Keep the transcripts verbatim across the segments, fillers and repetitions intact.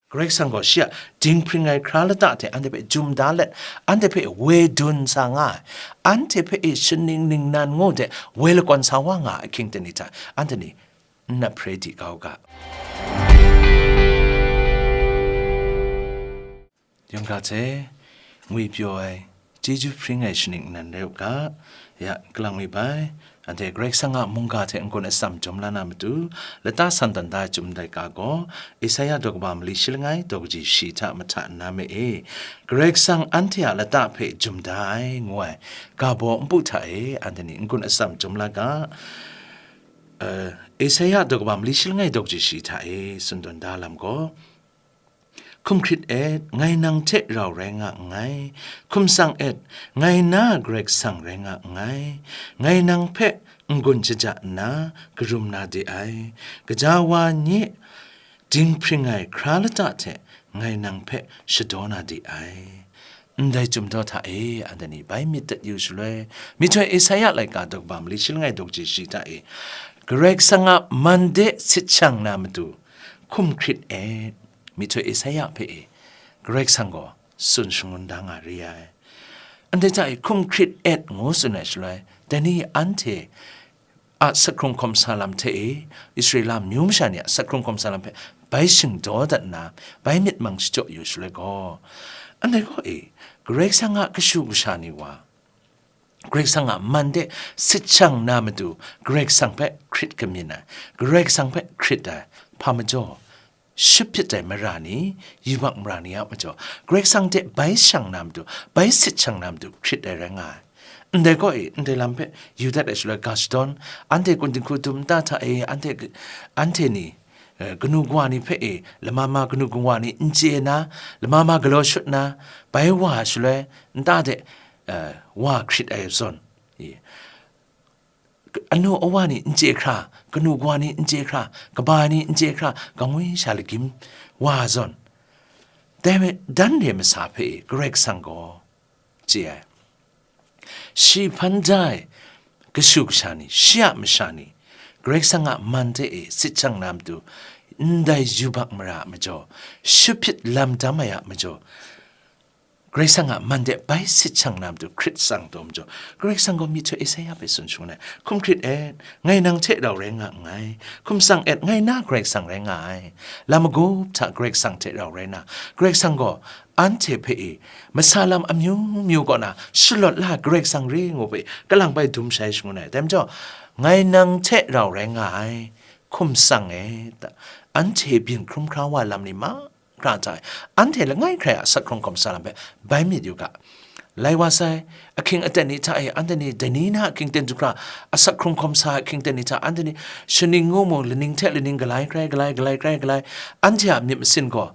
Karai Kasang gaw shi a dinghpring ai hkra lata hte anhte hpe jum da let, anhte hpe woi dun sa nga ai, anhte hpe e shaning ningnan ngu de woi lakawn sa wa nga ai ahkying ten ni hta, anhte ni n ap hpre di kau u ga. Yawng ga hte ngwi pyaw ai, chyeju hpring ai shaning nnan rai u ga. Ya, kalang mi bai, anhte Karai Kasang a mungga hte n-gun atsam jawm la na matu, lata san dan da ai chyum laika gaw, Esaia daw kaba mali shi langai daw kaji shi hta mahta nna me e, Karai Kasang anhte a lata hpe jum da ai, ngu ai, ga baw npu hta e, anhte ni n-gun atsam jawm la ga. Eh, Esaia daw kaba mali shi langai daw kaji shi hta e tsun tawn da lam gaw, Hkum hkrit et, ngai nang hte rau rai nga nngai. Hkum tsang et, ngai na Karai Kasang rai nga nngai. Ngai nang hpe n-gun shaja nna, karum na de ai. Gaja wa nye dinghpring ai hkra lata hte ngai nang hpe shadaw na de ai. Ndai chyum daw hta e, anhte ni bai myit dat yu shaloi, myihtoi Esaia laika daw kaba mali shi langai daw kaji shi hta e, Karai Kasang a man de sit shang na matu, hkum hkrit et, myihtoi Esaia hpe e, Karai Kasang gaw tsun shangun da nga re ai. Ndai hta e hkum hkrit et ngu tsun ai shaloi, dai ni anhte a sak hkrung hkawm sa lam hte e, Israela amyu masha ni a sak hkrung hkawm sa lam hpe bai shingdaw dat nna, bai myit mang shachyaw yu shaloi gaw, ndai gaw e, Karai Kasang a kashu kasha ni wa, Karai Kasang a man de sit shang na matu, Karai Kasang hpe hkrit kamyin ai, Karai Kasang hpe hkrit ai, hpa majaw, shut hpyit ai mara ni, yubak mara ni a majaw, Karai Kasang hte bai shang na matu, bai sit shang na matu hkrit ai rai nga ai. Ndai gaw e, ndai lam hpe yu dat ai shaloi ga shadawn, anhte kun dinghku dum nta hta e, anhte, anhte ni, eh, kanu kawa ni hpe e, lama ma kanu kawa ni n chye na, lama ma galaw shut na, bai wa shaloi, nta de, eh, wa hkrit ai zawn, e, anu awa ni n chye hkra, kanu kawa ni n chye hkra, kaba ni n chye hkra, kangwi sha lagyim wa zawn, dai me, dan re masa hpe Karai Kasang gaw chye ai. Shi hpan da ai kashu kasha ni, shi a masha ni, Karai Kasang a man hte e sit shang na matu, ndai yubak mara a majaw, shut hpyit lam dam ai a majaw, Karai Kasang a man de bai sit shang na matu hkrit tsang taw majaw, Karai Kasang gaw myihtoi Esaia hpe tsun shangun ai, hkum hkrit et, ngai nang hte rau rai nga nngai, hkum tsang et, ngai na Karai Kasang rai nga ai, lam magup hta Karai Kasang hte rau rai na, Karai Kasang gaw anhte hpe e, masa lam amyu myu kaw na shalawt la ai Karai Kasang re ngu hpe, kalang bai dum shai shangun ai, dai majaw, ngai nang hte rau rai nga ai, hkum tsang et, anhte byin hkrum hkra wa lam ni ma, hkra hta e, anhte langai hkrai a asak hkrung hkawm sa lam hpe bai myit yu ga. Lai wa sai, ahkying aten ni hta e, anhte ni dai ni na ahkying ten du hkra, asak hkrung hkawm sa ahkying ten ni hta, anhte ni shaning ngu mu, laning hte laning galai hkrai, galai, galai hkrai, galai, anhte a myit masin gaw,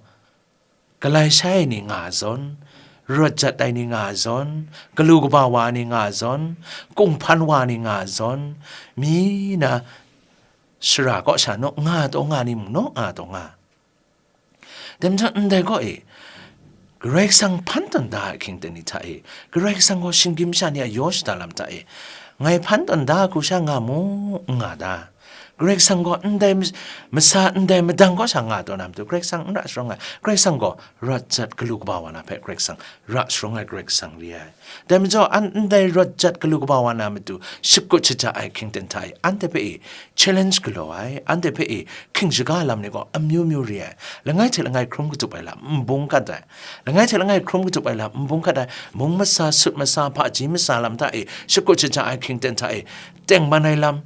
galai shai ai ni nga ai zawn, rawt jat ai ni nga ai zawn, galu kaba wa ni nga ai zawn, kunghpan wa ni nga ai zawn, mi na shara kaw sha naw nga taw nga ni mung, naw nga taw nga. Dai majaw ndai gaw e, Karai Kasang hpan tawn da ai ahkying ten ni hta e, Karai Kasang gaw shinggyim masha ni a yaw shada lam hta e, ngai hpan tawn da hku sha nga mu, n nga da? Karai Kasang gaw ndai mas-, masa ndai madang kaw sha nga taw na matu, Karai Kasang n ra sharawng ai. Karai Kasang gaw rawt jat galu kaba wa na hpe Karai Kasang ra sharawng ai Karai Kasang re ai. Dai majaw, an ndai rawt jat galu kaba wa na matu, shakut shaja ai ahkying ten hta e, anhte hpe e challenge galaw ai, anhte hpe e hkying shaga lam ni gaw amyu myu re ai. Langai hte langai hkrum katup ai lam n bung hkat ai. Langai hte langai hkrum katup ai lam n bung hkat ai. Mung masa, sut masa, hpaji masa lam hta e, shakut shaja ai ahkying ten hta e, tengman ai lam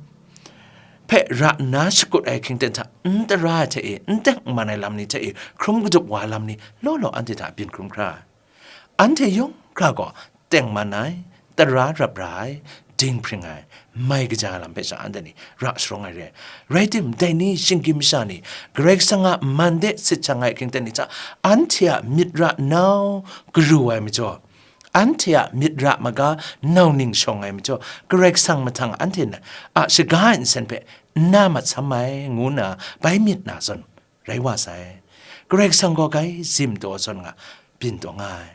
hpe ra nna shakut ai ahkying ten hta, n tara ai hte e, n tengman ai lam ni hte e, hkrum katup wa ai lam ni, law law anhte hta byin hkrum hkra ai. Anhte yawng hkra gaw tengman ai, tara rap ra ai, dinghpring ai, mai kaja ai lam hpe sha anhte ni ra sharawng ai re ai. Rai tim, dai ni shinggyim masha ni, Karai Kasang a man de sit shang ai ahkying ten ni hta, anhte a myit ra nau garu ai majaw, anhte a myit ra maga nau ning shawng ai majaw, Karai Kasang mahtang anhte na a shaga ai nsen hpe n na mat sam ai, ngu nna bai myit na zawn, rai wa sai. Karai Kasang gaw grai zim taw zawn nga, byin taw nga ai.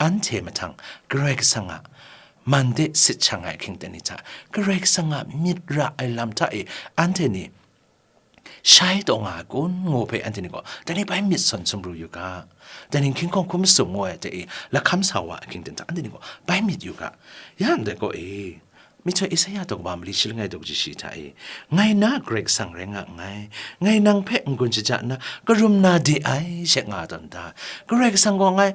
Anhte mahtang Karai Kasang a man de sit shang ai ahkying ten ni hta, Karai Kasang a myit ra ai lam hta e, anhte ni shai taw nga ai kun ngu hpe anhte ni gaw, dai ni bai myit sawn sumru yu ga. Dai ni hkying hkawng hkum masum ngu ai hte e lahkam sa wa ahkying ten hta, anhte ni gaw bai myit yu ga. Ya ndai gaw e, myihtoi Esaia daw kaba mali shi langai daw kaji shi hta e, ngai na Karai Kasang rai nga nngai, ngai nang hpe n-gun shaja nna, karum na de ai, she nga tawn da. Karai Kasang gaw ngai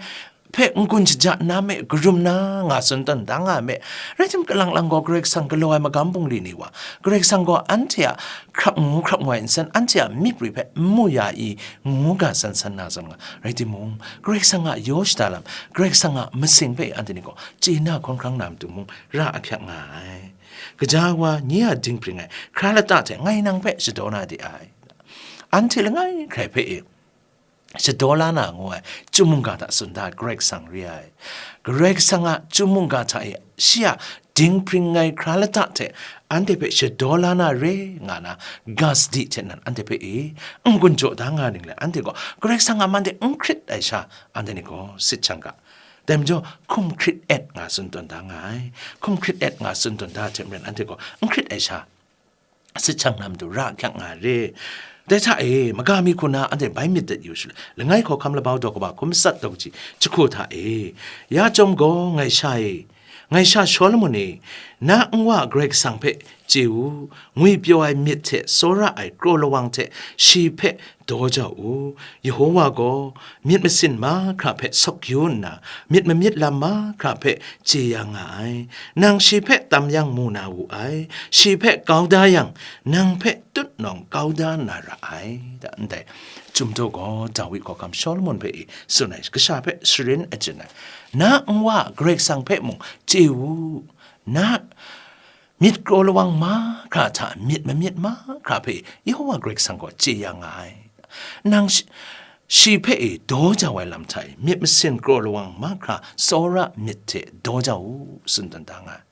hpe n-gun shaja nna me, karum na nga tsun tawn da nga me. Rai tim, kalang lang gaw Karai Kasang galaw ai magam bungli ni wa, Karai Kasang gaw anhte a hkrap ngu hkrap ngoi nsen, anhte a myiprwi hpe n mu ya i, ngu ga san san na zawn nga. Rai timung, Karai Kasang a yaw shada lam, Karai Kasang a masing hpe anhte ni gaw chye na hkawn hkrang na matu mung ra ahkyak nga ai. Gaja wa, nye a dinghpring ai hkra lata hte ngai nang hpe shadaw na de ai. Anhte langai hkrai hpe e, shadaw la na ngu ai chyum mungga hta tsun da ai Karai Kasang re ai. Karai Kasang a chyum mungga hta e shi a dinghpring ai hkra lata hte anhte hpe shadaw la na re nga na, ga sadi hte nan anhte hpe e n-gun jaw da nga ning le, anhte gaw Karai Kasang a man de n hkrit ai sha, anhte ni gaw sit shang ga. Dai majaw, hkum hkrit et nga tsun tawn da nga ai. Hkum hkrit et nga tsun tawn da hte maren, anhte gaw n hkrit ai sha, sit shang na matu ra ahkyak nga re. Dai hta e, maga mi hku na anhte bai myit dat yu shaloi, langai hkawhkam labau daw kaba hkum matsat daw kaji jahku hta e, ya chyawm gaw, ngai sha e, ngai sha Shawlumon e, na nwa Karai Kasang hpe chye u, ngwipyaw ai myit hte tsawra ai kraw lawang hte shi hpe daw jau u. Yehowa gaw myit masin mahkra hpe sawk yu nna, myit mamyit lam mahkra hpe chye ya nga ai. Nang shi hpe tam yang mu na wu ai, shi hpe kau da yang, nang hpe tutnawng kau da na ra ai. Da, ndai, Chyum daw gaw Dawi hkawhkam Shawlumon hpe i tsun ai kasha hpe sharin ajin ai. Na nwa Karai Kasang hpe mung chye u, na myit kraw lawang mahkra hta myit mamyit mahkra hpe Yehowa Karai Kasang gaw chye ya nga ai. Nang shi, shi hpe e daw jau ai lam hta e, myit masin kraw lawang mahkra tsawra myit hte daw jau u, tsun tawn da nga ai.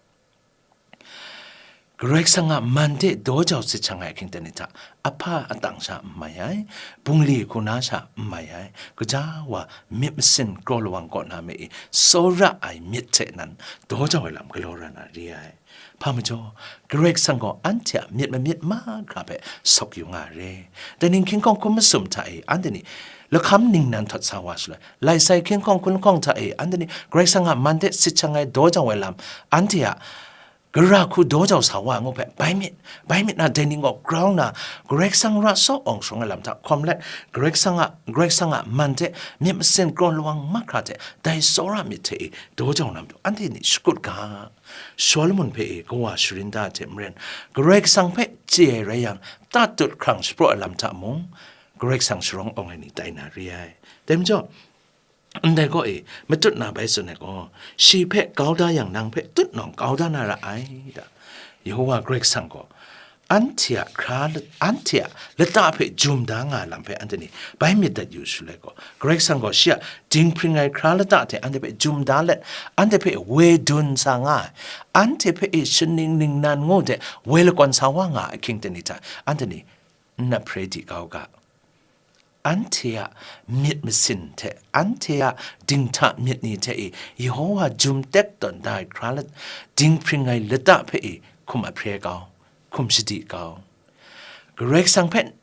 Karai Kasang a man de daw jau sit shang ai ahkying ten ni hta, ahpa atang sha n mai ai, bungli hku na sha n mai ai, gaja wa myit masin kraw lawang kaw na me i, tsawra ai myit hte nan daw jau ai lam galaw ra na re ai. Hpa majaw, Karai Kasang gaw anhte a myit mamyit mahkra hpe sawk yu nga re. Dai ni hkying hkawng hkum masum hta e, anhte ni lahkam ningnan htawt sa wa shaloi, lai sai hkying hkawng hkun hkawng hta e, anhte ni Karai Kasang a man de sit shang ai daw jau ai lam, anhte a gara hku daw jau sa wa ngu hpe, bai myit, bai myit na, dai ni gaw grau nna, Karai Kasang ra saw awng shawng ai lam hta hkawm let, Karai Kasang a, Karai Kasang a man de myit masin kraw lawang mahkra hte dai tsawra myit hte e daw jau na matu, anhte ni shakut ga. Shawlumon hpe e kawa sharin da ai hte maren, Karai Kasang hpe chye ai rai yang, tatut hkrang shapraw ai lam hta mung, Karai Kasang sharawng awng ai ni tai na re ai. Dai majaw, ndai gaw e, matut na bai tsun ai gaw, shi hpe kau da yang, nang hpe tutnawng kau da na ra ai, da. Yehowa Karai Kasang gaw, anhte a hkra, anhte a lata hpe jum da nga ai lam hpe anhte ni bai myit dat yu shaloi gaw, Karai Kasang gaw shi a dinghpring ai hkra lata hte anhte hpe jum da let, anhte hpe woi dun sa nga ai, anhte hpe e shaning ningnan ngu de woi lakawn sa wa nga ai ahkying ten ni hta, anhte ni n ap hpre di kau ga. Anhte a myit masin hte, anhte a dinghta myit ni hte e, Yehowa jum tek tawn da ai hkra lat, dinghpring ai lata hpe e, hkum ahpre kau, hkum shadi kau. Karai Kasang hpe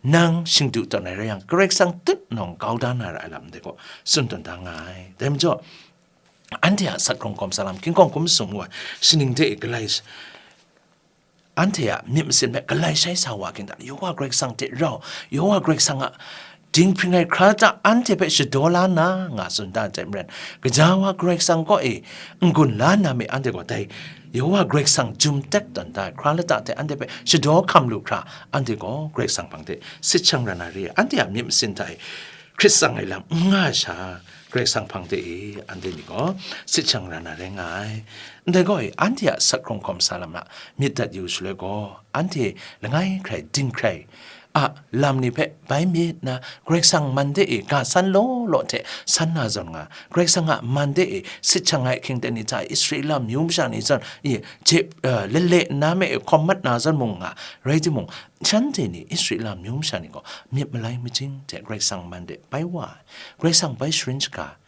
nang shingdu tawn ai rai yang, Karai Kasang tutnawng kau da na ra ai lam de gaw tsun tawn da nga ai. Dai majaw, anhte a sat hkrung hkawm sa lam, hkying hkawng hkum sum ngu ai, shaning de e galai, anhte a myit masin hpe galai shai sa wa hkying dan, Yehowa Karai Kasang hte rau, Yehowa Karai Kasang a dinghpring ai hkra lata anhte hpe shadaw la na nga tsun da ai hte maren, gaja wa Karai Kasang kaw e n-gun la na me anhte gaw dai Yehowa Karai Kasang jum tek tawn da ai hkra lata hte anhte hpe shadaw hkam lu hkra, anhte gaw Karai Kasang hpang de sit shang ra na re ai, anhte a myit masin hta e hkrit tsang ai lam n nga ai sha, Karai Kasang hpang de e, anhte ni gaw sit shang ra na rai nga ai. Ndai gaw e, anhte a sat hkrung hkawm sa lam na myit dat yu shaloi gaw, anhte langai hkrai dinghkrai a lam ni hpe bai myit na, Karai Kasang man de e ga san law law hte san na zawn nga, Karai Kasang a man de e sit shang ai ahkying ten ni hta Israela myu masha ni zawn, i, je, eh, lale nna me e hkawm mat na zawn mung nga, rai timung, shanhte ni, Israela myu masha ni gaw myit malai majing hte Karai Kasang man de bai wa ai, Karai Kasang bai sharin shaga,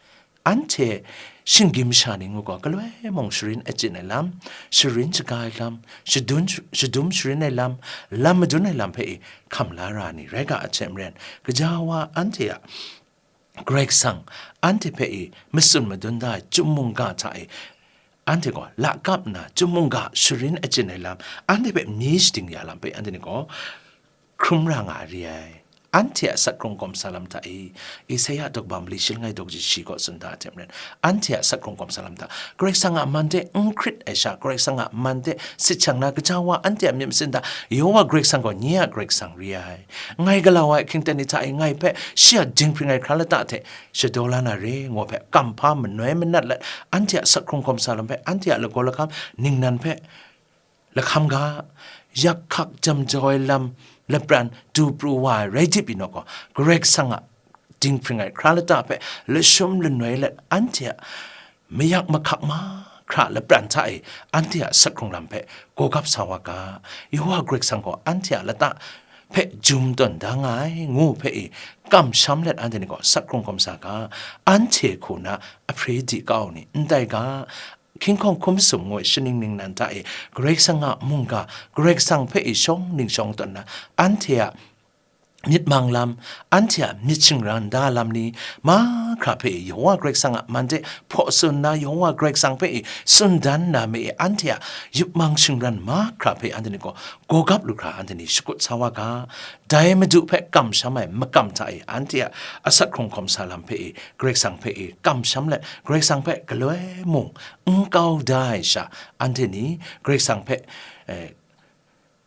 anhte shinggyim masha ni ngu gaw, galoi mung sharin achyin ai lam, sharin shaga ai lam, shadun, shadum sharin ai lam, lam madun ai lam hpe i hkam la ra ni rai ga ai hte maren, gaja wa anhte a Karai Kasang anhte hpe i matsun madun da ai chyum mungga hta e, anhte gaw lakap nna chyum mungga sharin achyin ai lam, anhte hpe mi shading ya lam hpe anhte ni gaw hkrum ra nga ai re ai. Anhte a asak hkrung gawm sa lam hta e, Isaya daw kaba mali shi langai daw kaji shi kaw tsun da ai hte maren, anhte a asak hkrung gawm sa lam hta, Karai Kasang a man de n hkrit ai sha, Karai Kasang a man de sit shang na, gaja wa anhte a myit masin hta, Yehowa Karai Kasang gaw nye a Karai Kasang re ai. Ngai galau ai hkying ten ni hta e ngai hpe shi a dinghpring ai hkra lata hte shadaw la na re, ngu hpe kamhpa manoi manat let, anhte a asak hkrung gawm sa lam hpe, anhte a lagaw lahkam ningnan hpe lahkam ga, yak hkak jam jau ai lam lapran du pru wa ai rai dip yu naw gaw, Karai Kasang a dinghpring ai hkra lata hpe lashum lanoi let, anhte a mayak mahkak mahkra lapran hta e anhte a asak hkrung lam hpe gawgap sa wa ga, Yehowa Karai Kasang gaw anhte a lata hpe jum tawn da nga ai, ngu hpe e kamsham let anhte ni gaw asak hkrung gawm sa ga, anhte hku na ahpre di kau ni, ndai ga, hkinghkawng hkum sum ngu ai shaning ningnan hta e Karai Kasang a mungga, Karai Kasang hpe e shawng ning shawng tawn na, anhte a myit mang lam, anhte a myit shingran da lam ni, mahkra hpe e Yehowa Karai Kasang a man de hpaw tsun na, Yehowa Karai Kasang hpe e tsun dan na me e anhte a yupmang shingran mahkra hpe anhte ni gaw gawgap lu hkra anhte ni shakut sa wa ga, dai Madu hpe kamsham ai makam hta e anhte a asak hkrung hkawm sa lam hpe e Karai Kasang hpe e kamsham let, Karai Kasang hpe galoi mung n kau da ai sha, anhte ni Karai Kasang hpe, eh,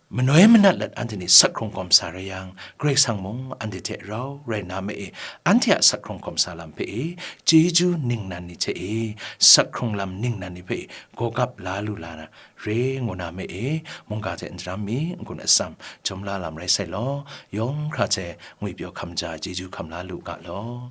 manoi manat let anhte ni asak hkrung hkawm sa rai yang, Karai Kasang mung anhte hte rau rai na me e, anhte a asak hkrung hkawm sa lam hpe e chyeju ningnan ni hte e, asak hkrung lam ningnan ni hpe e gawgap la lu la na re ngu na me e, mungga hte n daram mi, n-gun atsam, jum la lam rai sai law, yawng hkra hte ngwipyaw hkam ja ai chyeju hkam la lu ga law.